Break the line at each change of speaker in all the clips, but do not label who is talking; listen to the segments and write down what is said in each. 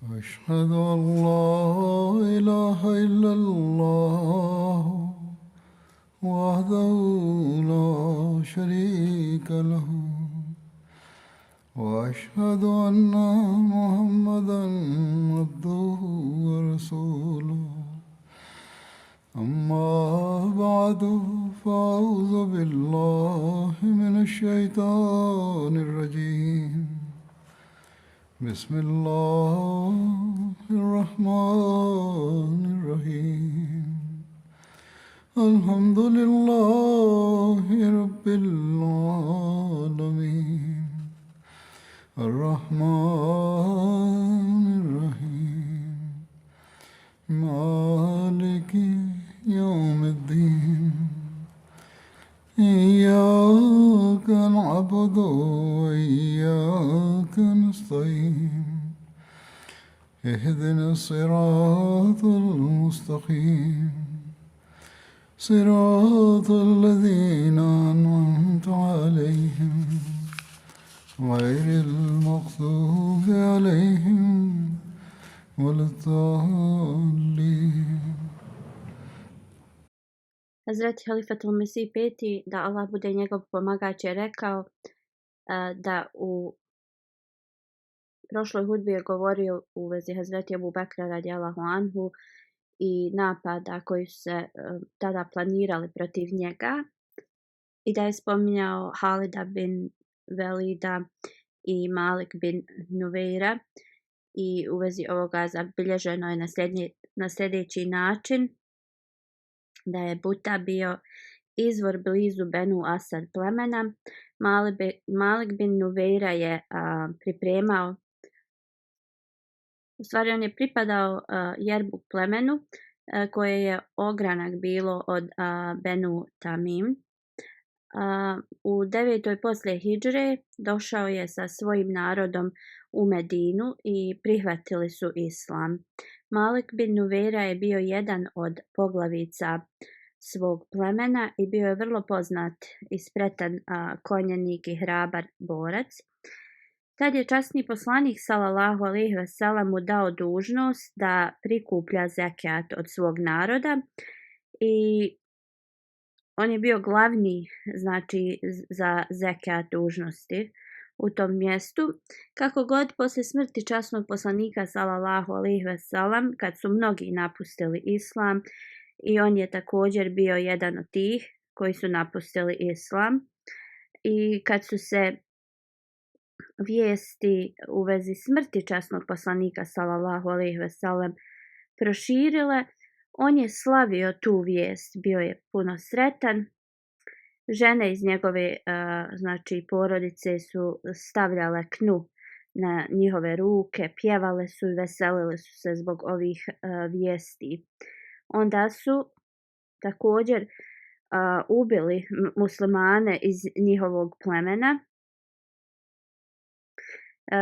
أشهد أن لا إله إلا الله وحده لا شريك له وأشهد أن محمدا عبده ورسوله أما بعد فأعوذ بالله من الشيطان الرجيم بسم الله الرحمن الرحيم الحمد لله رب العالمين الرحمن الرحيم مالك يوم الدين إياك نعبد وإياك نستعين اهدنا الصراط المستقيم صراط الذين أنعمت عليهم غير المغضوب عليهم ولا الضالين.
Hazreti Halifatul Mesih peti, da Allah bude njegov pomagač, je rekao da u prošloj hudbi je govorio u vezi Hazreti Abu Bekra radijallahu anhu i napada koji su se tada planirali protiv njega i da je spominjao Halida bin Velida i Malik bin Nuveira i u vezi ovoga zabilježeno je na sljedeći način da je Buta bio izvor blizu Benu Asad plemena. Malik bin Nuveira je pripremao, u stvari on je pripadao Jerbuk plemenu koje je ogranak bilo od Benu Tamim. U 9. poslije hidžre došao je sa svojim narodom u Medinu i prihvatili su islam. Malik bin Nuveira je bio jedan od poglavica svog plemena i bio je vrlo poznat i spretan konjanik i hrabar borac. Tad je časni poslanik sallallahu alejhi ve sellem mu dao dužnost da prikuplja zekat od svog naroda i on je bio glavni, znači, za zekat dužnosti u tom mjestu. Kako god, poslije smrti časnog poslanika sallallahu alejhi ve sellem, kad su mnogi napustili islam, i on je također bio jedan od tih koji su napustili islam, i kad su se vijesti u vezi smrti časnog poslanika sallallahu alejhi ve sellem proširile, on je slavio tu vijest, bio je puno sretan. Žene iz njegove znači porodice su stavljale knu na njihove ruke, pjevale su i veselile su se zbog ovih vijesti. Onda su također ubili muslimane iz njihovog plemena.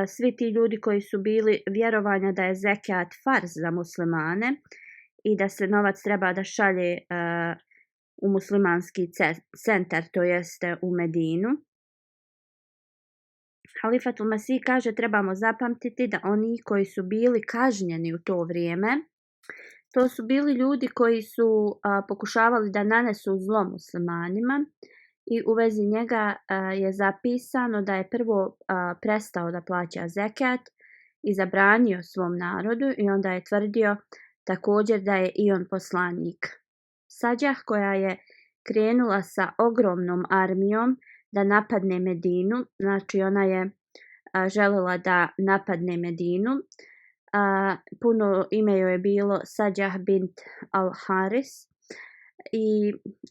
Svi ti ljudi koji su bili vjerovanja da je zekat farz za muslimane i da se novac treba da šalje u muslimanski centar, to jeste u Medinu. Halifatul Mesih kaže, trebamo zapamtiti da oni koji su bili kažnjeni u to vrijeme, to su bili ljudi koji su pokušavali da nanesu zlo muslimanima, i u vezi njega je zapisano da je prvo prestao da plaća zekat i zabranio svom narodu, i onda je tvrdio također da je i on poslanik. Sađah, koja je krenula sa ogromnom armijom da napadne Medinu, znači ona je željela da napadne Medinu. Puno ime joj je bilo Sađah bint al-Haris,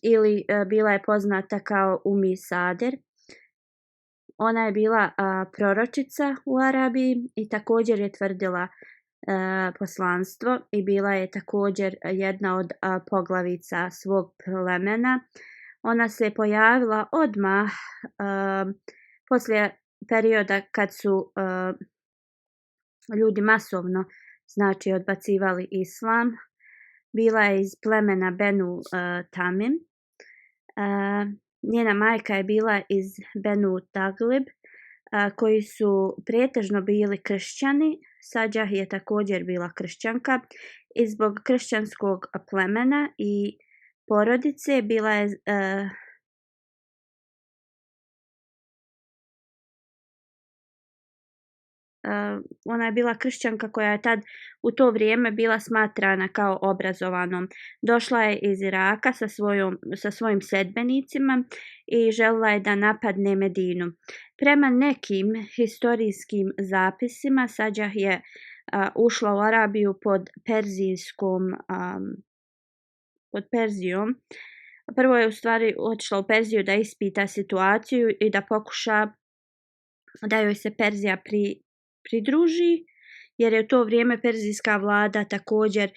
ili bila je poznata kao Umi Sader. Ona je bila proročica u Arabiji i također je tvrdila poslanstvo i bila je također jedna od poglavica svog plemena. Ona se pojavila odmah poslije perioda kad su ljudi masovno, znači, odbacivali islam. Bila je iz plemena Benu Tamim. Njena majka je bila iz Benu Taglib, koji su pretežno bili kršćani. Sađah je također bila kršćanka i zbog kršćanskog plemena i porodice bila je ona je bila kršćanka koja je tad u to vrijeme bila smatrana kao obrazovanom. Došla je iz Iraka sa svojim sledbenicima i željela je da napadne Medinu. Prema nekim historijskim zapisima Sađah je ušla u Arabiju pod Perzijom. Prvo je u stvari otišla u Perziju da ispita situaciju i da pokuša da joj se Perzija pridruži, jer je u to vrijeme perzijska vlada također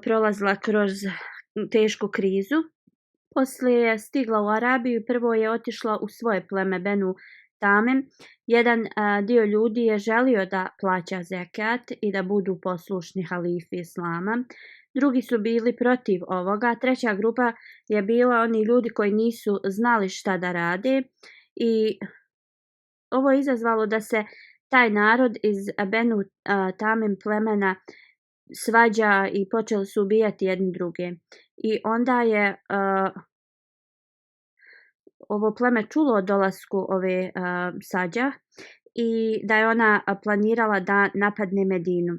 prolazila kroz tešku krizu. Poslije je stigla u Arabiju i prvo je otišla u svoje pleme Benu Tamim. Jedan dio ljudi je želio da plaća zekat i da budu poslušni halifi islama. Drugi su bili protiv ovoga. Treća grupa je bila oni ljudi koji nisu znali šta da rade i ovo je izazvalo da se taj narod iz Benu Tamim plemena svađa i počeli su ubijati jedni druge. I onda je ovo pleme čulo o dolasku ove Sađah i da je ona planirala da napadne Medinu.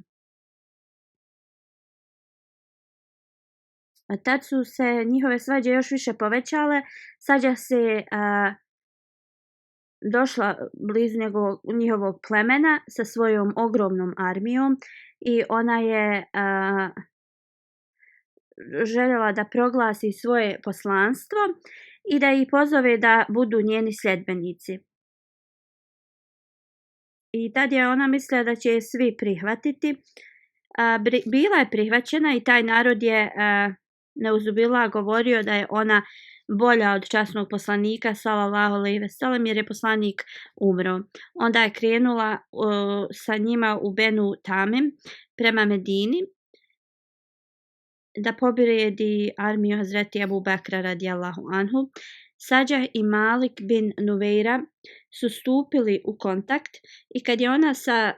Tad su se njihove svađe još više povećale. Sađah se došla blizu njihovog plemena sa svojom ogromnom armijom i ona je željela da proglasi svoje poslanstvo i da ih pozove da budu njeni sljedbenici. I tad je ona mislila da će je svi prihvatiti. Bila je prihvaćena i taj narod je neuzubillah govorio da je ona bolja od časnog poslanika sallallahu alejhi ve sellem, jer je poslanik umro. Onda je krenula sa njima u Benu Tamim prema Medini da pobjedi armiju Hazreti Ebu Bekra radijallahu anhu. Sađah i Malik bin Nuveira su stupili u kontakt i kad je ona sa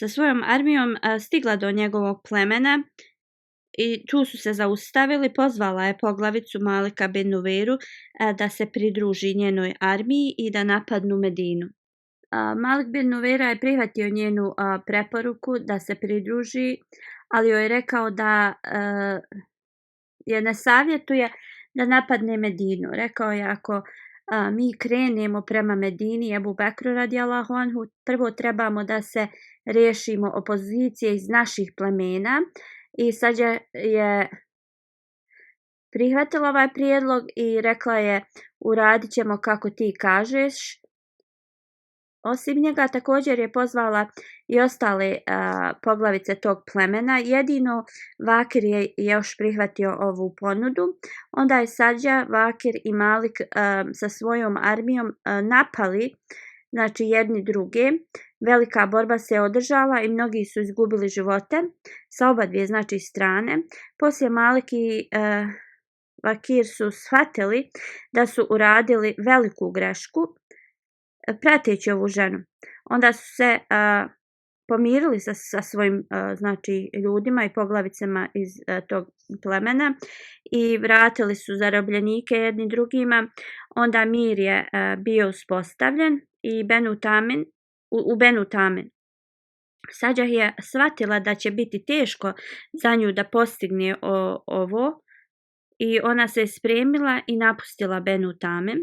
svojom armijom stigla do njegovog plemena i tu su se zaustavili, pozvala je poglavicu Malika bin Nuveiru da se pridruži njenoj armiji i da napadnu Medinu. Malik bin Nuveira je prihvatio njenu preporuku da se pridruži, ali joj je rekao da je ne savjetuje da napadne Medinu. Rekao je ako mi krenemo prema Medini Ebu Bekru radijallahu anhu, prvo trebamo da se riješimo opozicije iz naših plemena. I sad je prihvatila ovaj prijedlog i rekla je uradit ćemo kako ti kažeš. Osim njega također je pozvala i ostale poglavice tog plemena. Jedino Vakir je još prihvatio ovu ponudu. Onda je Sađa, Vakir i Malik sa svojom armijom napali, znači jedni druge. Velika borba se održala i mnogi su izgubili živote sa oba dvije znači strane. Poslije Malik i Vakir su shvatili da su uradili veliku grešku prateći ovu ženu. Onda su se pomirili sa svojim znači ljudima i poglavicama iz tog plemena i vratili su zarobljenike jedni drugima. Onda mir je bio uspostavljen i u Benu Tamin. Sađah je shvatila da će biti teško za nju da postigne ovo i ona se spremila i napustila Benu Tamin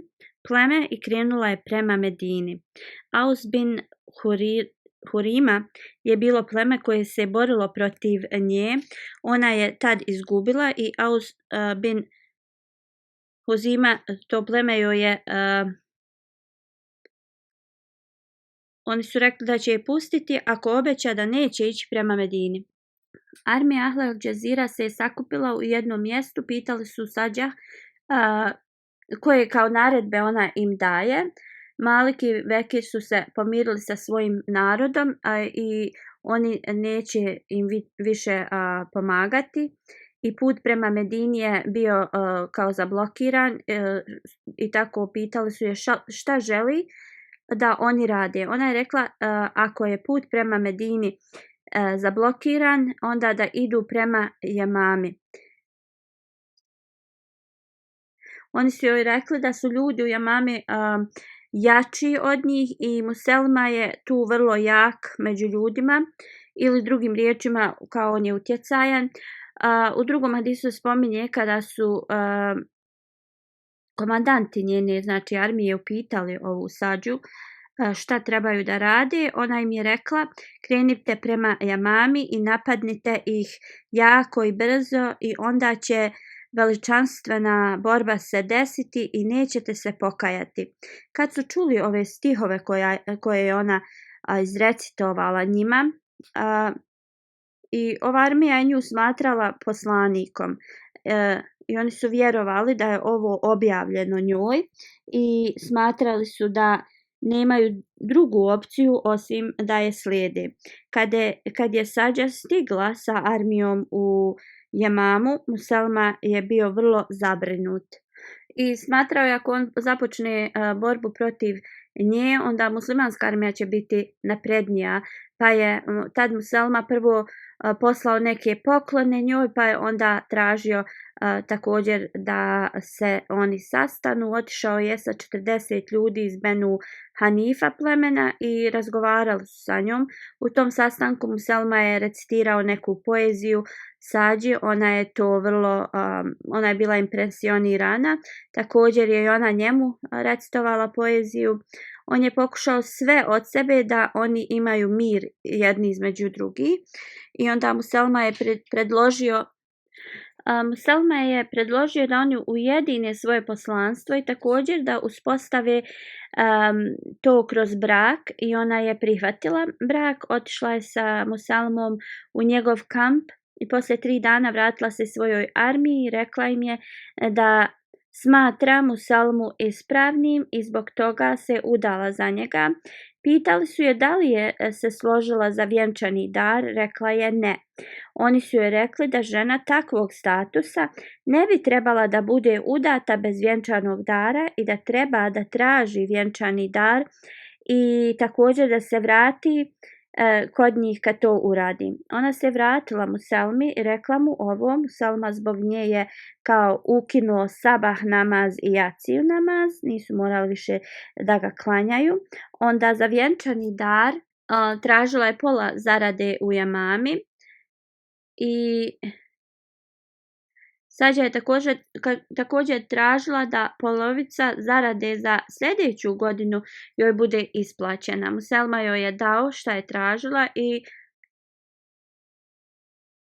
pleme i krenula je prema Medini. Aus bin Hurima je bilo pleme koje se borilo protiv nje. Ona je tad izgubila i Aus bin Huzima, to pleme joj je oni su rekli da će je pustiti ako obeća da neće ići prema Medini. Armija Ahl al-Džazira se je sakupila u jednom mjestu, pitali su Sađah koje kao naredbe ona im daje. Malik i Vekir su se pomirili sa svojim narodom i oni neće im više pomagati i put prema Medini je bio kao zablokiran i tako pitali su je šta želi da oni rade. Ona je rekla ako je put prema Medini zablokiran, onda da idu prema Jamami. Oni su joj rekli da su ljudi u Jamami jači od njih i Muselma je tu vrlo jak među ljudima, ili drugim riječima kao on je utjecajan. U drugom hadisu spominje kada su komandanti njene, znači armije, upitali ovu Sađu šta trebaju da rade. Ona im je rekla krenite prema Jamami i napadnite ih jako i brzo i onda će veličanstvena borba se desiti i nećete se pokajati. Kad su čuli ove stihove koje je ona izrecitovala njima, i ova armija je nju smatrala poslanikom i oni su vjerovali da je ovo objavljeno njoj i smatrali su da nemaju drugu opciju osim da je slijede. Kad je Sađa stigla sa armijom u Jamamu, Muselma je bio vrlo zabrinut i smatrao je ako on započne borbu protiv nje, onda muslimanska armija će biti naprednija, pa je tad Muselma prvo poslao neke poklone njoj, pa je onda tražio također da se oni sastanu. Otišao je sa 40 ljudi iz Benu Hanifa plemena i razgovarali su sa njom. U tom sastanku Muselma je recitirao neku poeziju Sađi, ona je bila impresionirana. Također je i ona njemu recitovala poeziju. On je pokušao sve od sebe da oni imaju mir jedni između drugih i onda Muselma je predložio da oni ujedine svoje poslanstvo i također da uspostave to kroz brak i ona je prihvatila brak. Otišla je sa Muselmom u njegov kamp i poslije 3 dana vratila se svojoj armiji i rekla im je da smatra Muselmu ispravnim i zbog toga se udala za njega. Pitali su je da li je se složila za vjenčani dar, rekla je ne. Oni su joj rekli da žena takvog statusa ne bi trebala da bude udata bez vjenčanog dara i da treba da traži vjenčani dar i također da se vrati kod njih kad to uradi. Ona se vratila Muselmi i rekla mu ovo. Muselma zbog nje je kao ukinuo sabah namaz i jaciju namaz, nisu morali više da ga klanjaju. Onda za vjenčani dar tražila je pola zarade u Jamami i Sađa je također tražila da polovica zarade za sljedeću godinu joj bude isplaćena. Muselma joj je dao šta je tražila i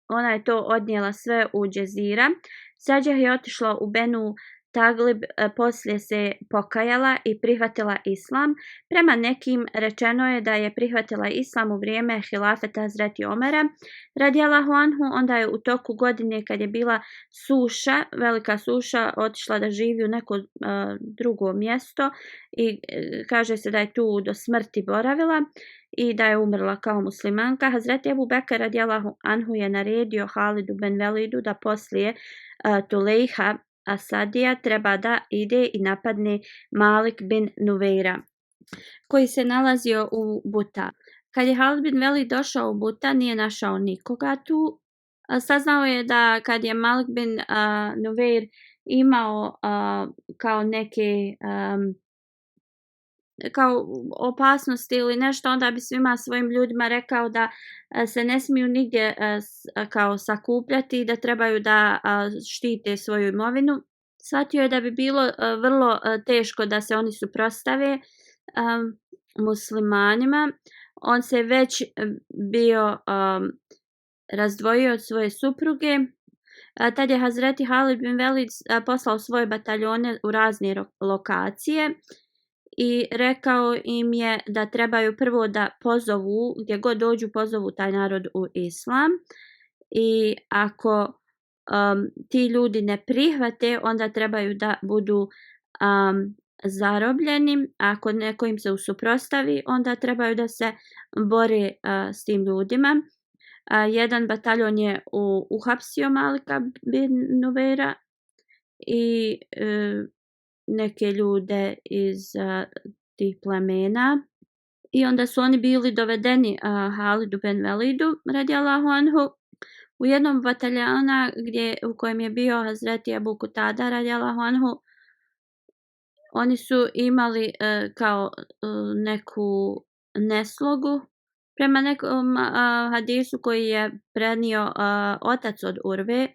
ona je to odnijela sve u Džezira. Sađa je otišla u Benu Taglib, poslije se pokajala i prihvatila islam. Prema nekim rečeno je da je prihvatila islam u vrijeme hilafeta Hazreti Omera radijallahu anhu. Onda je u toku godine kad je bila suša, velika suša, otišla da živi u neko drugo mjesto i kaže se da je tu do smrti boravila i da je umrla kao muslimanka. Hazreti Ebu Bekr radijallahu anhu je naredio Halidu ben Velidu da poslije Tulejha Asadija treba da ide i napadne Malik bin Nuveira koji se nalazio u Buta. Kad je Halid bin Velid došao u Buta, nije našao nikoga tu. Saznao je da kad je Malik bin Nuveir imao kao neke kao opasnosti ili nešto, onda bi svima svojim ljudima rekao da se ne smiju nigdje kao sakupljati i da trebaju da štite svoju imovinu. Shvatio je da bi bilo vrlo teško da se oni suprotstave muslimanima. On se već bio razdvojio od svoje supruge. Tad je Hazreti Halid bin Velid poslao svoje bataljone u razne lokacije i rekao im je da trebaju prvo da pozovu, gdje god dođu pozovu taj narod u islam i ako ti ljudi ne prihvate, onda trebaju da budu zarobljeni. Ako neko im se usuprotstavi, onda trebaju da se bore s tim ljudima. jedan bataljon je uhapsio Malika bin Nuveira i neke ljude iz tih plemena. I onda su oni bili dovedeni Halidu ben Velidu radijallahu anhu u jednom bataljona u kojem je bio Hazreti Ebu Kutada radijallahu anhu. Oni su imali kao neku neslogu prema nekom hadisu koji je prenio otac od Urve,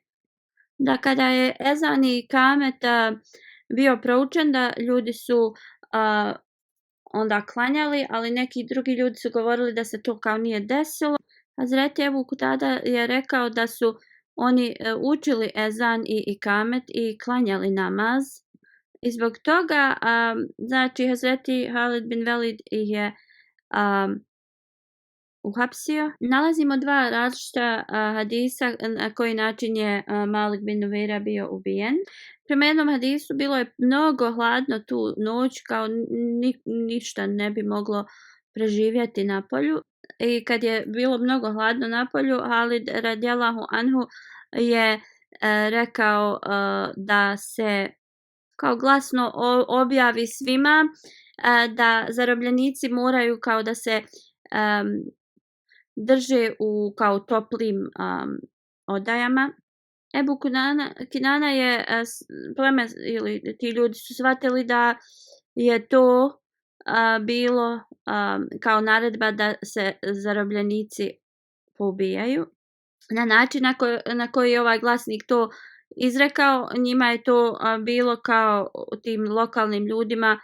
da kada je ezan i kamet bio proučen, da ljudi su onda klanjali, ali neki drugi ljudi su govorili da se to kao nije desilo. Hazreti Ebu Kutada je rekao da su oni učili ezan i ikamet i klanjali namaz. I zbog toga, znači, Hazreti Halid bin Velid ih je uhapsio. Nalazimo dva različita hadisa na koji način je Malik bin Nuveira bio ubijen. Prema jednom hadisu bilo je mnogo hladno tu noć, kao ništa ne bi moglo preživjeti na polju. I kad je bilo mnogo hladno na polju, Halid radijallahu anhu je rekao da se kao glasno objavi svima da zarobljenici moraju kao da se drže u kao toplim odajama. Ebu Kinana je pleme ili ti ljudi su shvatili da je to bilo kao naredba da se zarobljenici pobijaju. Na način na koji je ovaj glasnik to izrekao, njima je to bilo kao tim lokalnim ljudima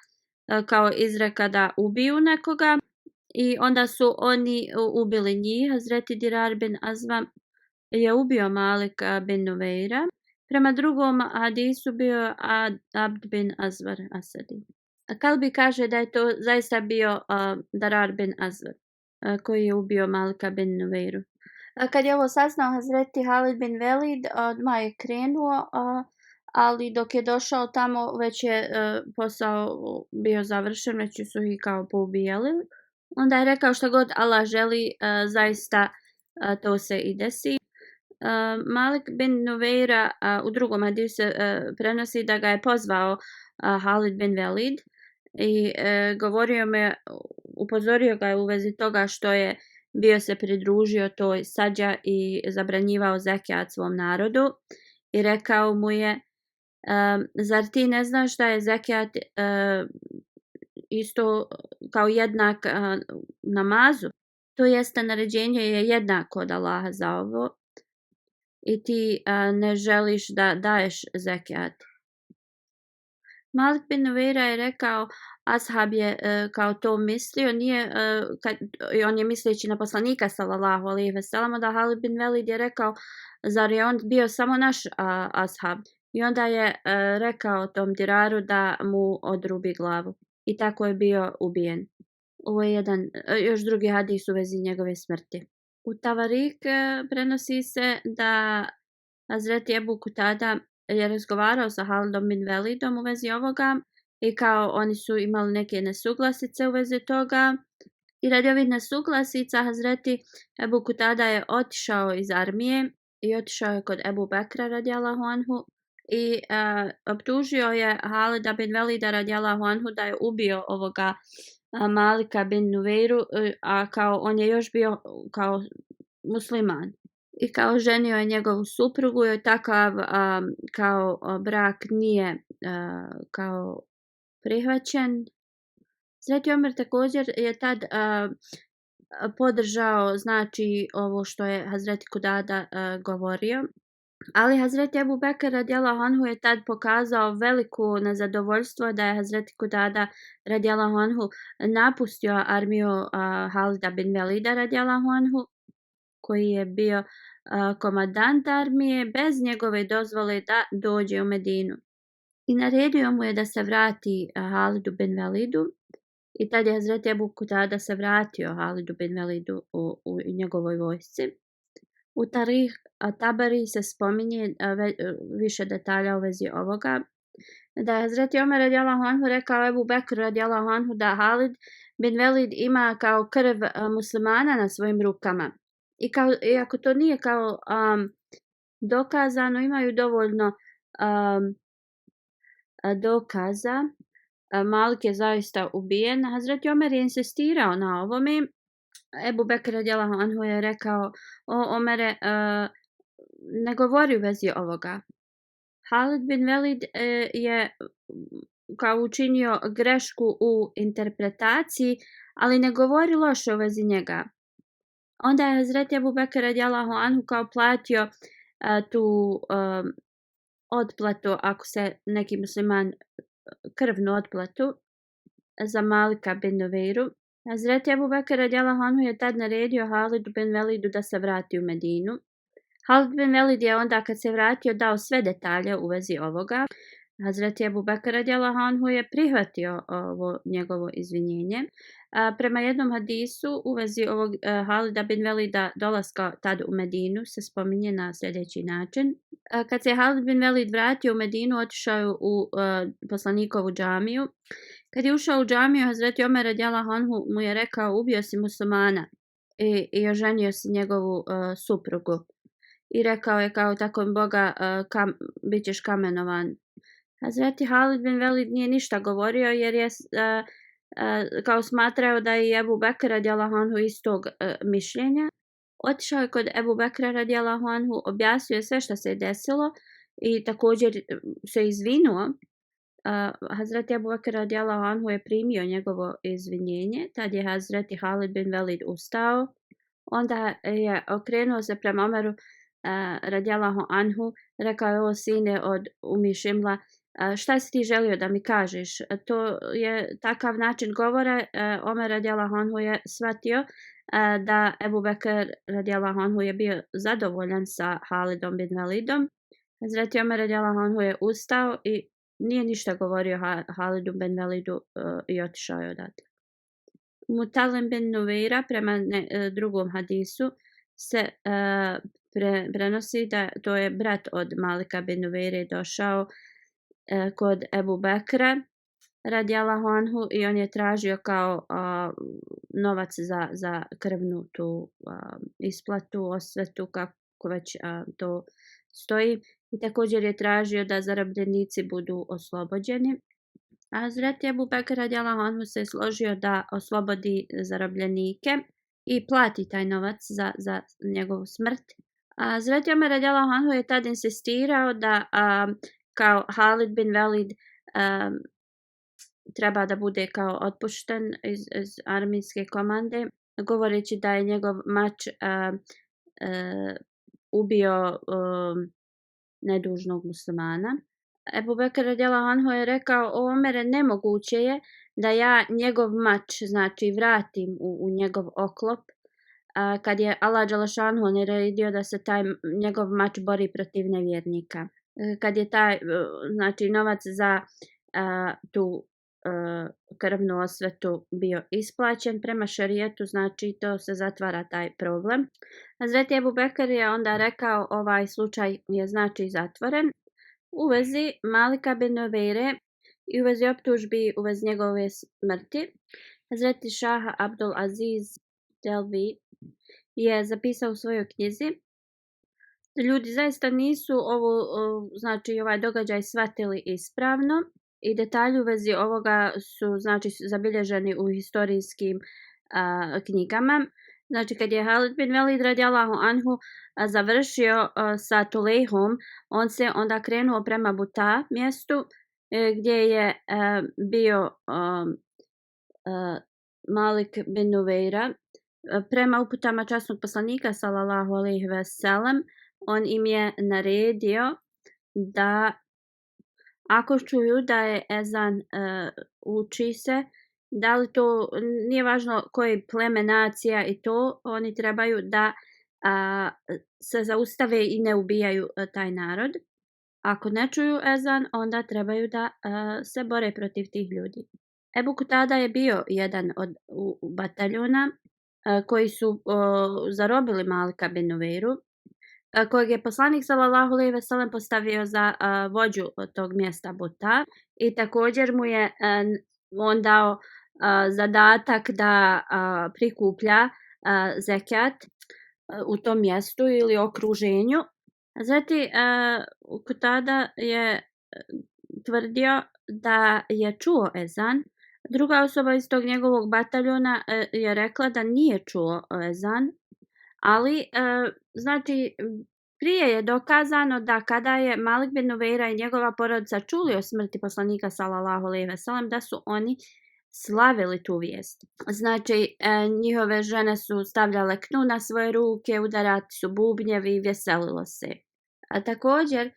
kao izreka da ubiju nekoga. I onda su oni ubili njih. Hazreti Dirar bin Azvam je ubio Malik bin Nuveira. Prema drugom hadisu bio Abd bin Azvar Asadi. Kalbi kaže da je to zaista bio Dirar bin Azvar koji je ubio Malika bin Nuveiru. Kad je ovo saznao Hazreti Halid bin Velid, odmah je krenuo, ali dok je došao tamo već je posao bio završen, već su ih kao poubijali. Onda je rekao šta god Allah želi, zaista to se i desi. Malik bin Nuveira u drugom hadisu se prenosi da ga je pozvao Halid bin Velid i upozorio ga je u vezi toga što je bio se pridružio toj sađa i zabranjivao zekijat svom narodu i rekao mu je zar ti ne znaš da je zekijat isto kao jednak namazu? To jeste naređenje je jednako od Allaha za ovo i ti ne želiš da daješ zekijat. Malik bin Nuveira je rekao, ashab je kao to mislio, on je misleći na poslanika sallallahu alejhi ve sellem, da Halid bin Velid je rekao, zar je on bio samo naš ashab? I onda je rekao tom Diraru da mu odrubi glavu. I tako je bio ubijen. Ovo je još drugi hadis u vezi njegove smrti. U Tavarik prenosi se da Hazreti Ebu Kutada je razgovarao sa Halidom bin Velidom u vezi ovoga i kao oni su imali neke nesuglasice u vezi toga. I radi ovih nesuglasica Hazreti Ebu Kutada je otišao iz armije i otišao je kod Ebu Bekra radijallahu anhu i optužio je Halida bin Velida radijallahu anhu da je ubio ovoga Malika bin Nuveiru, a kao on je još bio kao musliman. I kao ženio je njegovu suprugu i takav kao brak nije kao prihvaćen. Hazreti Omer također je tad podržao znači ovo što je Hazreti Kutada govorio. Ali Hazreti Ebu Bekr radijallahu anhu je tad pokazao veliko nezadovoljstvo da je Hazreti Kutada radijallahu anhu napustio armiju Halida bin Velida radijallahu anhu, koji je bio komandant armije bez njegove dozvole da dođe u Medinu. I naredio mu je da se vrati Halidu bin Velidu i tad je Hazreti Ebu Kutada se vratio Halidu bin Velidu u njegovoj vojsci. U Tarih Tabari se spominje više detalja u vezi ovoga. Da je Hazreti Omer radijallahu anhu rekao Ebu Bekr radijallahu anhu da Halid bin Velid ima kao krv muslimana na svojim rukama. iako to nije kao dokazano, imaju dovoljno dokaza. Malik je zaista ubijen. Hazreti Omer je insistirao na ovome. Ebu Bekr radijallahu anhu je rekao: o Omere, ne govori u vezi ovoga. Halid bin Velid je kao učinio grešku u interpretaciji, ali ne govori loše u vezi njega. Onda je Hazreti Ebu Bekr radijallahu anhu kao platio tu otplatu, ako se neki musliman, krvnu otplatu za Malika bin Nuveiru. Hazreti Ebu Bekr radijallahu anhu je tad naredio Halidu bin Velidu da se vrati u Medinu. Halid bin Velid je onda kad se vratio dao sve detalje u vezi ovoga. Hazreti Ebu Bekr radijallahu anhu je prihvatio ovo njegovo izvinjenje. Prema jednom hadisu u vezi ovog Halida bin Velida dolaska tad u Medinu se spominje na sljedeći način. Kad se Halid bin Velid vratio u Medinu, otišao je u poslanikovu džamiju. Kad je ušao u džamiju, Hazreti Omer radijallahu anhu mu je rekao: ubio si muslimana i oženio si njegovu suprugu. I rekao je kao: tako mi Boga, bit ćeš kamenovan. Hazreti Halid bin Velid nije ništa govorio jer je kao smatrao da je Ebu Bekr radijallahu anhu istog mišljenja. Otišao je kod Ebu Bekra radijallahu anhu, objasnio sve što se je desilo i također se izvinuo. Hazreti Ebu Bekr radijallahu anhu je primio njegovo izvinjenje. Tad je Hazreti Halid bin Velid ustao. Onda je okrenuo se prema Omeru radijallahu anhu, rekao je: o sine od Umi Šimla, šta si ti želio da mi kažeš? To je takav način govora. Omer radijallahu anhu je shvatio da Ebu Bekr radijallahu anhu je bio zadovoljan sa Halidom bin Velidom. Hazreti Omer radijallahu anhu je ustao i nije ništa govorio Halidu bin Velidu i otišao je odatle. Mutalim bin Nuveira prema drugom hadisu se prenosi da to je brat od Malika bin Nuveire došao kod Ebu Bekra radijallahu anhu i on je tražio kao novac za krvnu tu isplatu, osvetu, kako već to stoji. I također je tražio da zarobljenici budu oslobođeni. A Hazreti Ebu Bekr radijallahu anhu se složio da oslobodi zarobljenike i plati taj novac za njegovu smrt. A Hazreti Omer radijallahu anhu je tad insistirao da kao Halid bin Velid treba da bude kao otpušten iz armijske komande, govoreći da je njegov mač ubio nedužnog muslimana. Ebu Bekr radijallahu anhu je rekao: o Omere, nemoguće je da ja njegov mač, znači, vratim u njegov oklop, kad je Allah dželešanu naredio da se taj njegov mač bori protiv nevjernika. Kad je taj, znači, novac za tu krvnu osvetu bio isplaćen prema šerijetu, znači to se zatvara taj problem. Hazreti Ebu Bekr je onda rekao: ovaj slučaj je znači zatvoren. U vezi Malika bin Nuveire i u vezi optužbi u vezi njegove smrti, Hazreti Šah Abdul Aziz Delvi je zapisao u svojoj knjizi da ljudi zaista nisu znači ovaj događaj shvatili ispravno i detalji u vezi ovoga su, znači, zabilježeni u historijskim knjigama. Znači, kad je Halid bin Velid radijallahu anhu završio sa Tulejhom, on se onda krenuo prema Buta mjestu gdje je bio Malik bin Nuveira. Prema uputama časnog poslanika sallallahu alejhi ve sellem, on im je naredio da ako čuju da je ezan uči se, da li to nije važno koje pleme, nacija i to, oni trebaju da se zaustave i ne ubijaju taj narod. Ako ne čuju ezan, onda trebaju da se bore protiv tih ljudi. Ebu Kutada je bio jedan od bataljona koji su zarobili Malika bin Nuveiru, kojeg je poslanik sallallahu alejhi ve sellem postavio za vođu tog mjesta Buta i također mu je on dao zadatak da prikuplja zekat. u tom mjestu ili okruženju. Zatim Kutada je tvrdio da je čuo ezan. Druga osoba iz tog njegovog bataljona je rekla da nije čuo ezan, ali znači prije je dokazano da kada je Malik bin Nuveira i njegova porodica čuli o smrti poslanika sallallahu alejhi ve sellem, da su oni slavili tu vijest. Znači njihove žene su stavljale knu na svoje ruke, udarati su bubnjevi i veselilo se. Također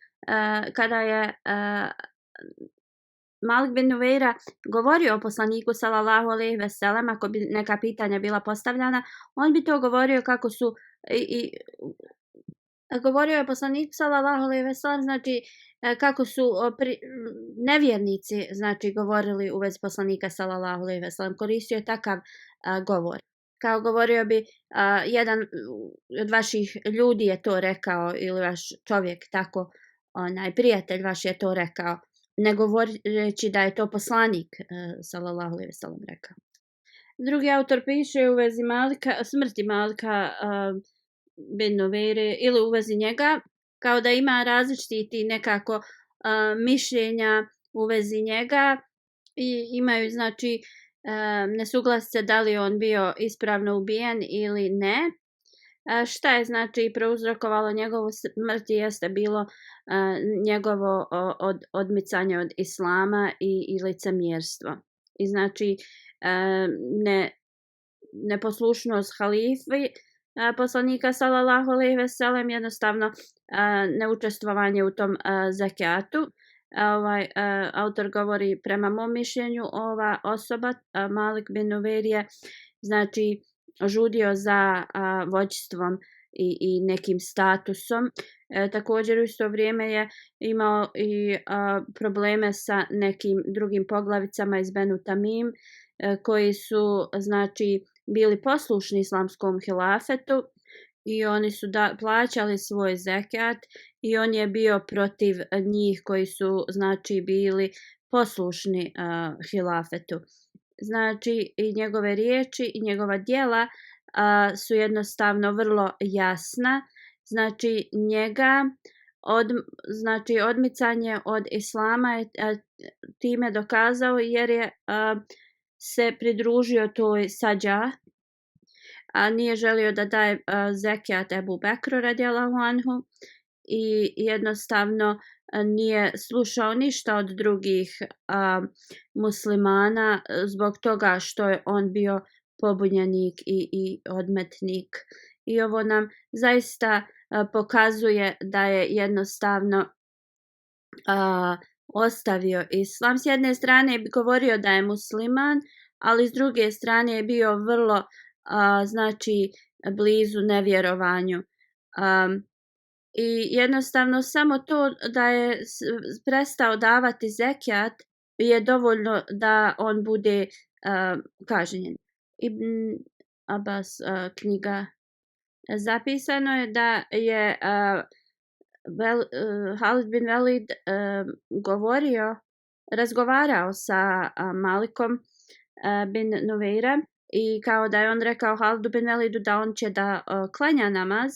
kada je Malik bin Nuveira govorio o poslaniku sallallahu alejhi ve sellem, ako bi neka pitanja bila postavljana, on bi to govorio kako su govorio je poslanik sallallahu alejhi ve sellem, znači kako su nevjernici znači govorili u vezi poslanika sallallahu alejhi ve sellem, koristio je takav govor. Kao govorio bi jedan od vaših ljudi je to rekao ili vaš čovjek tako prijatelj vaš je to rekao, ne govoreći da je to poslanik sallallahu alejhi ve sellem rekao. Drugi autor piše u vezi smrti Malika bin Nuveire ili u vezi njega, kao da ima različiti nekako mišljenja u vezi njega i imaju znači nesuglasice da li on bio ispravno ubijen ili ne. Šta je znači prouzrokovalo njegovu smrt jeste bilo njegovo odmicanje od islama i licemjerstvo. I znači neposlušnost halifi poslanika sallallahu alejhi ve sellem, jednostavno neučestvovanje u tom zekatu. Autor govori prema mom mišljenju ova osoba Malik bin Nuveira znači žudio za vođstvom i nekim statusom. Također u isto vrijeme je imao i probleme sa nekim drugim poglavicama iz Benu Tamim koji su znači bili poslušni islamskom hilafetu i oni su plaćali svoj zekat i on je bio protiv njih koji su znači bili poslušni hilafetu. Znači i njegove riječi i njegova djela su jednostavno vrlo jasna. Znači njega znači odmicanje od islama je time dokazao jer je se pridružio toj sađa, a nije želio da daje zekijat Ebu Bekru radijallahu anhu i jednostavno nije slušao ništa od drugih muslimana zbog toga što je on bio pobunjenik i odmetnik. I ovo nam zaista pokazuje da je jednostavno ostavio islam. S jedne strane je govorio da je musliman, ali s druge strane je bio vrlo znači blizu nevjerovanju. I jednostavno samo to da je prestao davati zekijat je dovoljno da on bude kažnjen. Ibn Abbas knjiga zapisano je da je Halid bin Velid razgovarao sa Malikom bin Nuveira i kao da je on rekao Halidu bin Velidu da on će da klanja namaz,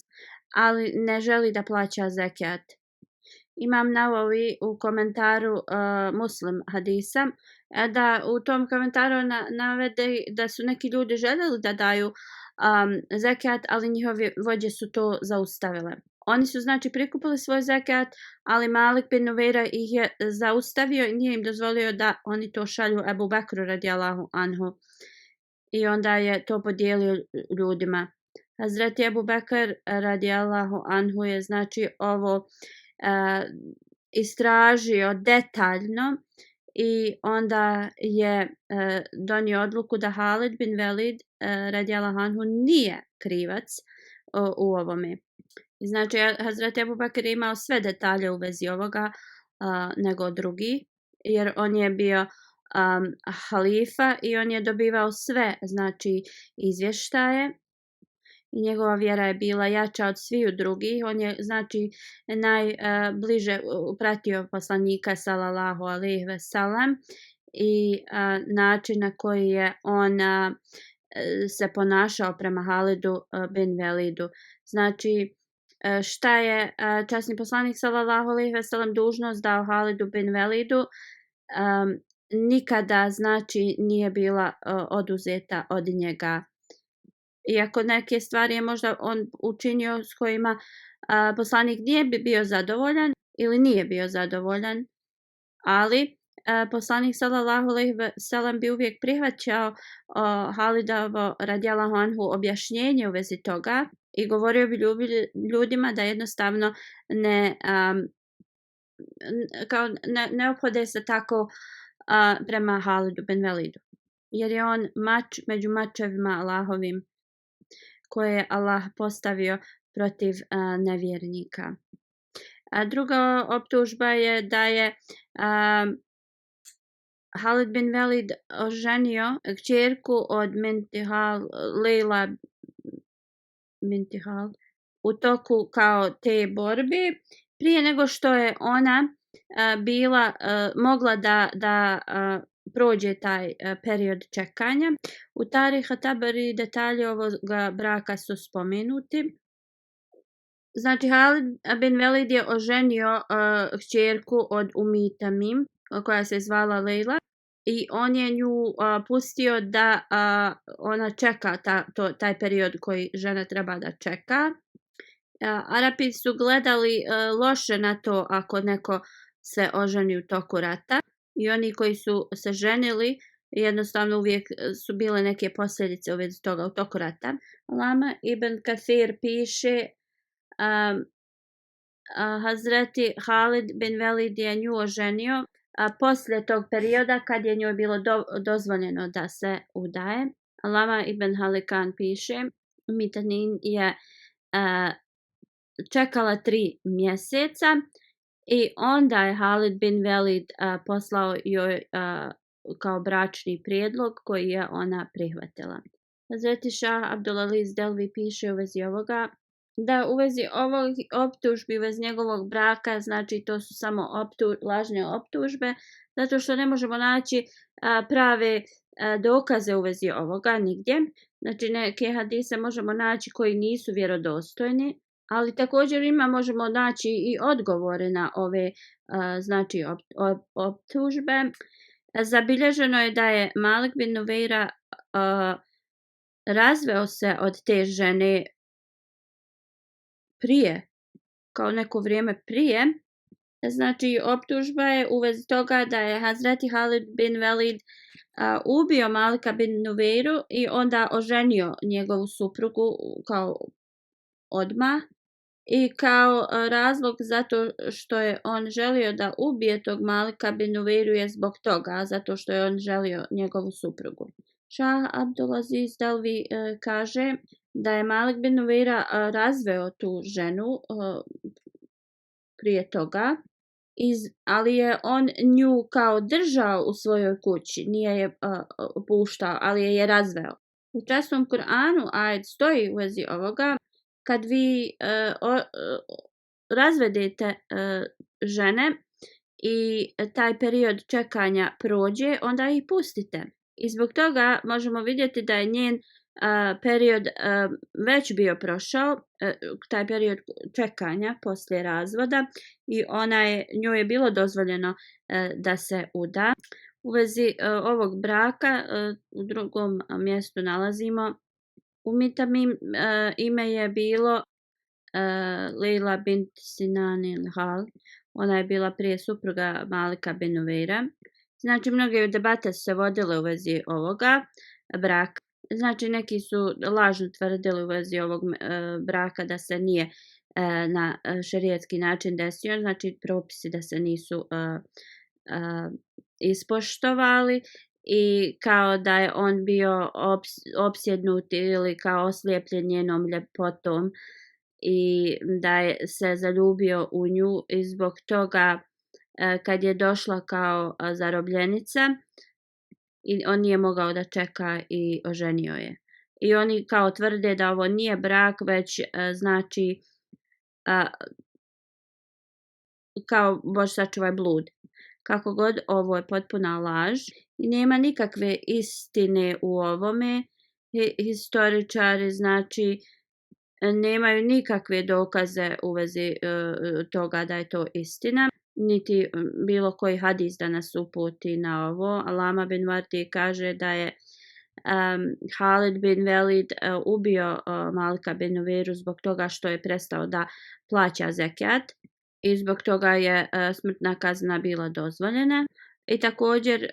ali ne želi da plaća zekijat. Imam Nawawi u komentaru Muslim hadisa da u tom komentaru navede da su neki ljudi željeli da daju zekijat, ali njihove vođe su to zaustavile. Oni su znači prikupili svoj zekijat, ali Malik bin Nuveira ih je zaustavio i nije im dozvolio da oni to šalju Ebu Bekru radijallahu anhu. I onda je to podijelio ljudima. Hazreti Ebu Bekr radijallahu anhu je znači ovo istražio detaljno i onda je donio odluku da Halid bin Velid radijallahu anhu nije krivac u ovome. Znači Hazreti Ebu Bekr je imao sve detalje u vezi ovoga nego drugi, jer on je bio halifa i on je dobivao sve znači izvještaje i njegova vjera je bila jača od sviju drugih. On je znači najbliže pratio poslanika sallallahu alejhi ve sellem i način na koji je on se ponašao prema Halidu bin Velidu. Znači, šta je časni poslanik sallallahu alejhi ve sellem dužnost dao Halidu bin Velidu, nikada znači nije bila oduzeta od njega. Iako neke stvari je možda on učinio s kojima poslanik nije bio zadovoljan ili nije bio zadovoljan, ali poslanik sallallahu alejhi ve sellem bi uvijek prihvaćao Halidovo radijallahu anhu objašnjenje u vezi toga i govorio bi ljudima da jednostavno ne ophode se tako prema Halidu bin Velidu, jer je on mač među mačevima Allahovim koje je Allah postavio protiv nevjernika. Druga optužba je da je Halid bin Velid oženio kćerku od Mintihal, Leila Mintihal, u toku kao te borbe, prije nego što je ona bila mogla da prođe taj period čekanja. U Tarih Tabari detalji ovoga braka su spomenuti. Znači, Halid bin Velid je oženio kćerku od Tamim, koja se zvala Leila, i on je nju pustio da ona čeka taj period koji žena treba da čeka. Arapi su gledali loše na to ako neko se oženi u toku rata i oni koji su se ženili jednostavno uvijek su bile neke posljedice u vezi toga u toku rata. Lama ibn Kathir piše Hazreti Halid bin Velid je nju oženio poslije tog perioda kad je njoj bilo dozvoljeno da se udaje. Lama ibn Halikan piše Mitanin je čekala 3 mjeseca i onda je Halid bin Velid poslao joj kao bračni prijedlog koji je ona prihvatila. Hazreti Šah Abdulaziz Delvi piše u vezi ovoga da u vezi ovog optužbi, u vezi njegovog braka, znači to su samo lažne optužbe, zato što ne možemo naći prave dokaze u vezi ovoga nigdje. Znači neke hadise možemo naći koji nisu vjerodostojni, ali također možemo naći i odgovore na ove znači optužbe. Zabilježeno je da je Malik bin Nuveira razveo se od te žene prije, kao neko vrijeme prije. Znači optužba je u vezi toga da je Hazreti Halid bin Velid ubio Malika bin Nuveiru i onda oženio njegovu suprugu kao odmah. I kao razlog zato što je on želio da ubije tog Malika bin Nuveiru je zbog toga, zato što je on želio njegovu suprugu. Šah Abdulaziz Delvi kaže da je Malik bin Nuveira razveo tu ženu prije toga, ali je on nju kao držao u svojoj kući, nije je puštao, ali je razveo. U časnom Kur'anu ajet stoji u vezi ovoga, kad vi razvedete žene i taj period čekanja prođe, onda ih pustite. I zbog toga možemo vidjeti da je njen period već bio prošao, taj period čekanja poslije razvoda, i njoj je bilo dozvoljeno da se uda. U vezi ovog braka u drugom mjestu nalazimo Tamim, ime je bilo Leila bint Sinan al-Hal. Ona je bila prije supruga Malika bin Nuveira. Znači, mnoge debate su se vodile u vezi ovoga braka. Znači, neki su lažno tvrdili u vezi ovog braka da se nije na šerijetski način desio, znači propisi da se nisu ispoštovali i kao da je on bio opsjednut ili kao oslijepljen njenom ljepotom i da je se zaljubio u nju i zbog toga kad je došla kao zarobljenica i on nije mogao da čeka i oženio je. I oni kao tvrde da ovo nije brak, već znači kao Bože sačuvaj blud. Kako god, ovo je potpuna laž i nema nikakve istine u ovome, Historičari znači nemaju nikakve dokaze u vezi toga da je to istina, niti bilo koji hadis da nas uputi na ovo. Alama bin Vardi kaže da je Halid bin Velid ubio Malika bin Nuweiru zbog toga što je prestao da plaća zekijat i zbog toga je smrtna kazna bila dozvoljena. I također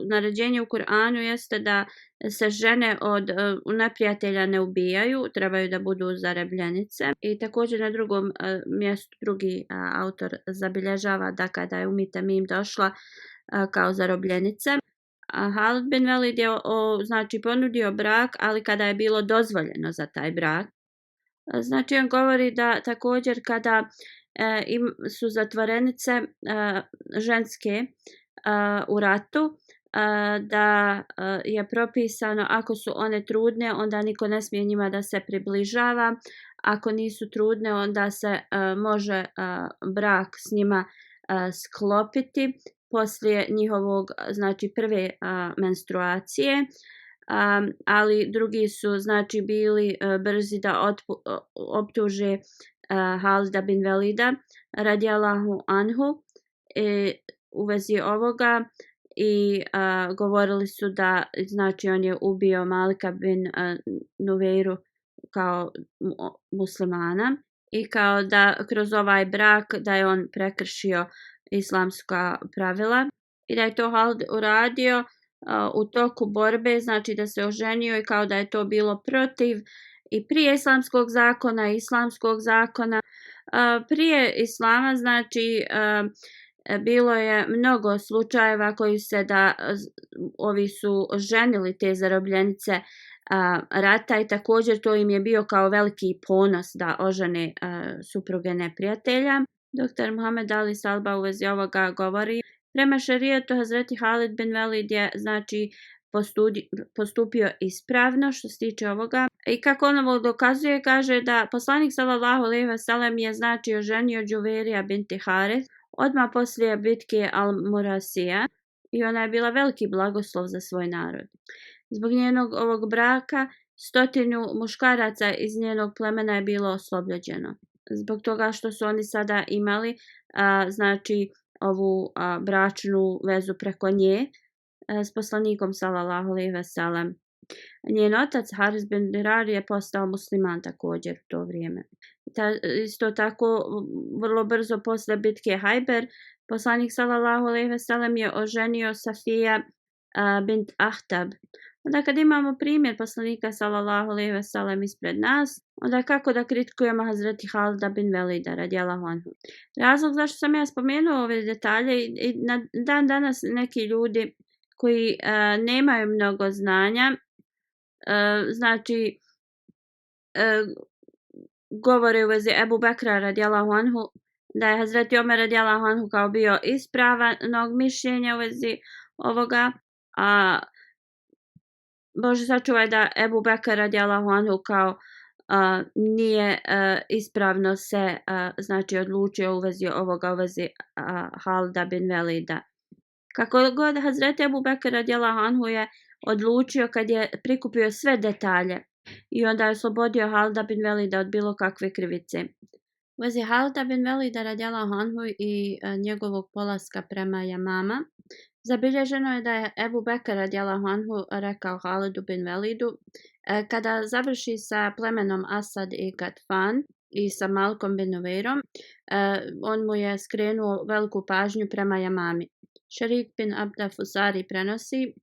naređenje u Kur'anu jeste da se žene od neprijatelja ne ubijaju, trebaju da budu zarobljenice. I također na drugom mjestu drugi autor zabilježava da kada je Tamim došla kao zarobljenice, Halid bin Velid je znači ponudio brak, ali kada je bilo dozvoljeno za taj brak. Znači on govori da također kada su zatvorenice ženske u ratu, da je propisano ako su one trudne onda niko ne smije njima da se približava, ako nisu trudne onda se može brak s njima sklopiti poslije njihovog znači prve menstruacije, ali drugi su znači bili brzi da optuže Halida bin Velida radijallahu anhu u vezi ovoga i govorili su da znači on je ubio Malika bin Nuweiru kao muslimana i kao da kroz ovaj brak da je on prekršio islamska pravila i da je to Halid uradio u toku borbe, znači da se oženio i kao da je to bilo protiv i prije islamskog zakona i islamskog zakona. Prije islama znači bilo je mnogo slučajeva koji se da ovi su ženili te zarobljenice rata i također to im je bio kao veliki ponos da ožene supruge neprijatelja. Dr. Muhammed Ali Salba u vezi ovoga govori: prema šerijetu Hazreti Halid bin Velid je znači postupio ispravno što se tiče ovoga. I kako on ovo dokazuje, kaže da poslanik sallallahu alejhi ve sellem je znači oženio Džuverija binti Harith odmah poslije bitke Al-Murasija i ona je bila veliki blagoslov za svoj narod. Zbog njenog ovog braka 100 muškaraca iz njenog plemena je bilo oslobođeno. Zbog toga što su oni sada imali znači ovu bračnu vezu preko nje s poslanikom sallallahu alejhi ve sellem. Njen otac Haris bin Dirar je postao musliman također u to vrijeme. Isto tako vrlo brzo posle bitke Hajber poslanik sallallahu alejhi ve sellem je oženio Safija bint Ahtab. Onda kad imamo primjer poslanika sallallahu alejhi ve sellem ispred nas, onda kako da kritikujemo Hazreti Halida bin Velida radijallahu anhu. Razlog zašto sam ja spomenuo ove detalje i na dan danas neki ljudi koji nemaju mnogo znanja znači govore u vezi Ebu Bekra radijallahu anhu da je Hazreti Omer radijallahu anhu kao bio ispravnog mišljenja u vezi ovoga, a Bože sačuvaj da Ebu Bekr radijallahu anhu kao nije ispravno se znači odlučio u vezi ovoga, u vezi Halida bin Velida. Kako god Hazreti Ebu Bekr radijallahu anhu je odlučio kad je prikupio sve detalje i onda je oslobodio Halida bin Velida od bilo kakve krivice. U vezi Halida bin Velida radijallahu anhu i njegovog polaska prema Jamama, zabilježeno je da je Ebu Bekr radijallahu anhu rekao Halidu bin Velidu kada završi sa plemenom Asad i Gatfan i sa Malikom bin Nuweirom, on mu je skrenuo veliku pažnju prema Jamami. Šerik bin Abda Fusari prenosi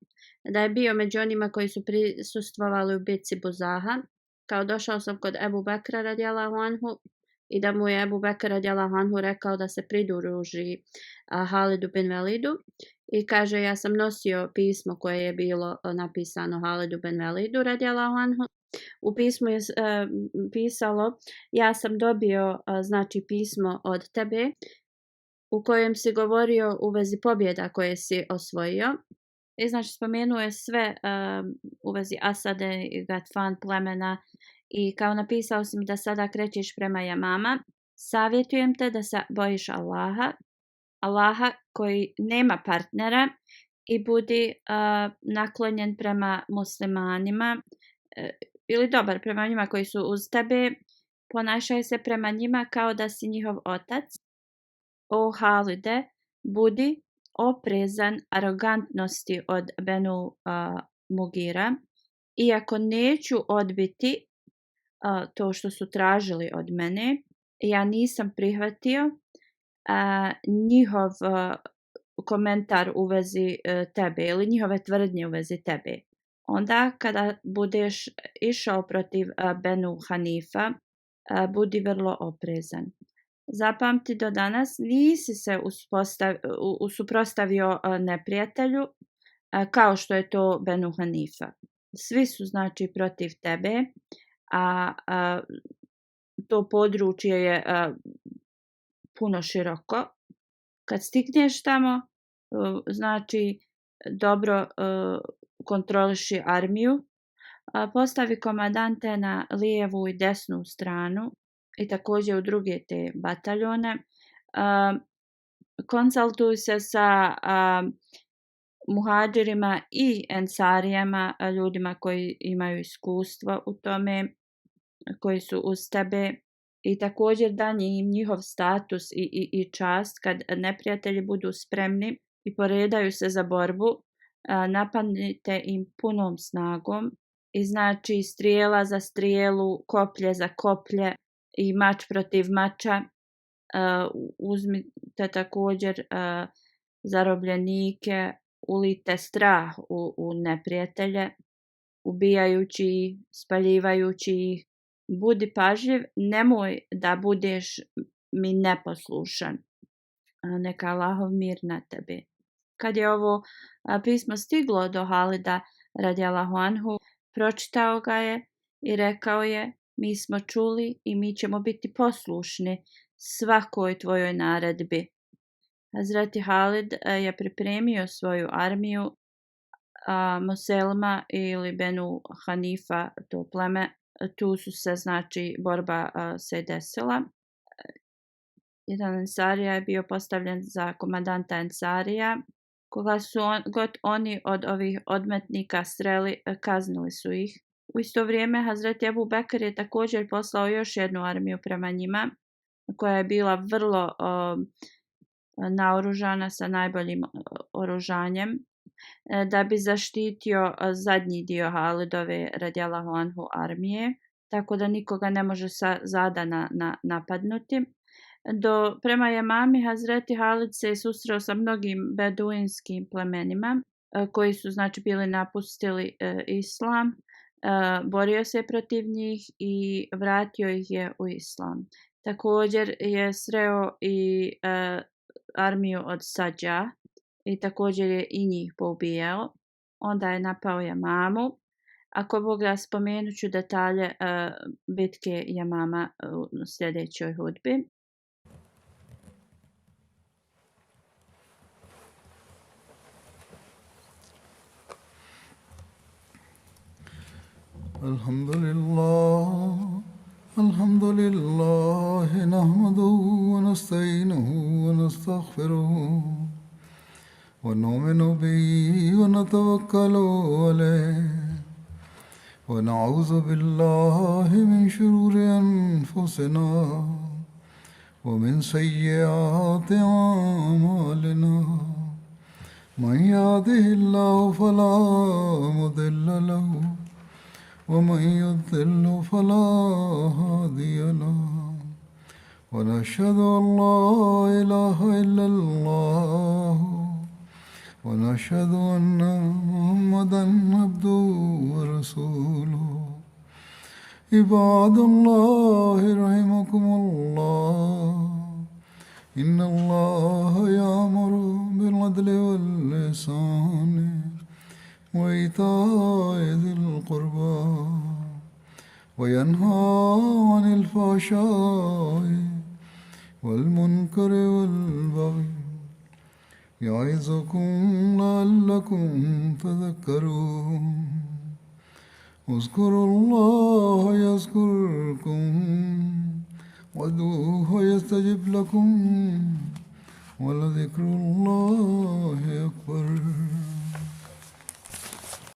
da je bio među onima koji su prisustvovali u bitci Buzaha, kao došao sam kod Ebu Bekra radijallahu anhu i da mu je Ebu Bekr radijallahu anhu rekao da se pridruži Halidu bin Velidu i kaže ja sam nosio pismo koje je bilo napisano Halidu bin Velidu radijallahu anhu. U pismu je pisalo ja sam dobio znači pismo od tebe u kojem si govorio u vezi pobjeda koje si osvojio. I znači spomenuo je sve u vezi Asade i Gatfan plemena i kao napisao si mi da sada krećeš prema Jamama. Savjetujem te da se bojiš Allaha koji nema partnera i budi naklonjen prema muslimanima ili dobar prema njima koji su uz tebe, ponašaj se prema njima kao da si njihov otac. O Halide, budi oprezan arogantnosti od Benu Mugira, iako neću odbiti to što su tražili od mene, ja nisam prihvatio njihov komentar u vezi tebe ili njihove tvrdnje u vezi tebe. Onda kada budeš išao protiv Benu Hanifa, budi vrlo oprezan. Zapamti, do danas nisi se suprotstavio neprijatelju kao što je to Benu Hanifa. Svi su znači protiv tebe, a to područje je puno široko. Kad stigneš tamo, znači dobro kontroliši armiju, postavi komandante na lijevu i desnu stranu i također u druge te bataljone. Konsultuj se sa muhađirima i ensarijama, ljudima koji imaju iskustvo u tome, koji su uz tebe, i također dani im njihov status i čast kad neprijatelji budu spremni i poredaju se za borbu. Napadnite im punom snagom i znači strijela za strijelu, koplje za koplje i mač protiv mača. Uzmite također zarobljenike, ulite strah u neprijatelje, ubijajući ih, spaljivajući ih. Budi pažljiv, nemoj da budeš mi neposlušan. Neka Allahov mir na tebi. Kad je ovo pismo stiglo do Halida radijallahu anhu, pročitao ga je i rekao je: mi smo čuli i mi ćemo biti poslušni svakoj tvojoj naredbi. Hazreti Halid je pripremio svoju armiju. Muselma ili Benu Hanifa, to pleme, tu su se znači borba se desila. Jedan ensarija je bio postavljen za komandanta ensarija, koga su oni od ovih odmetnika sreli, kaznili su ih. U isto vrijeme Hazreti Ebu Bekr je također poslao još jednu armiju prema njima, koja je bila vrlo naoružana sa najboljim oružanjem, da bi zaštitio zadnji dio Halidove radijallahu anhu armije, tako da nikoga ne može sa zada napadnuti. Prema Jamami Hazreti Halid se susreo sa mnogim beduinskim plemenima koji su znači bili napustili islam, borio se protiv njih i vratio ih je u islam. Također je sreo i armiju od Sađa i također je i njih poubijao. Onda je napao Jamamu. Ako Bog da, spomenut ću detalje bitke Jamama u sljedećoj hudbi.
Alhamdulillah, nahmaduhu wa nasta'inuhu wa nastaghfiruhu wa nu'minu bihi wa natawakkalu alayhi wa na'udhu billahi min shururi anfusina wa min sayyiati a'malina. Man yahdihillahu fala mudilla lahu ومن يضلل فلا هادي له ونشهد أن لا إله إلا الله ونشهد أن محمدا عبده ورسوله. عباد الله رحمكم الله، إن الله يأمر بالعدل والإحسان وإيتاء ذي القربى وينهى عن الفحشاء والمنكر والبغي يعظكم لعلكم تذكرون. اذكروا الله يذكركم وادعوه يستجب لكم ولذكر الله أكبر.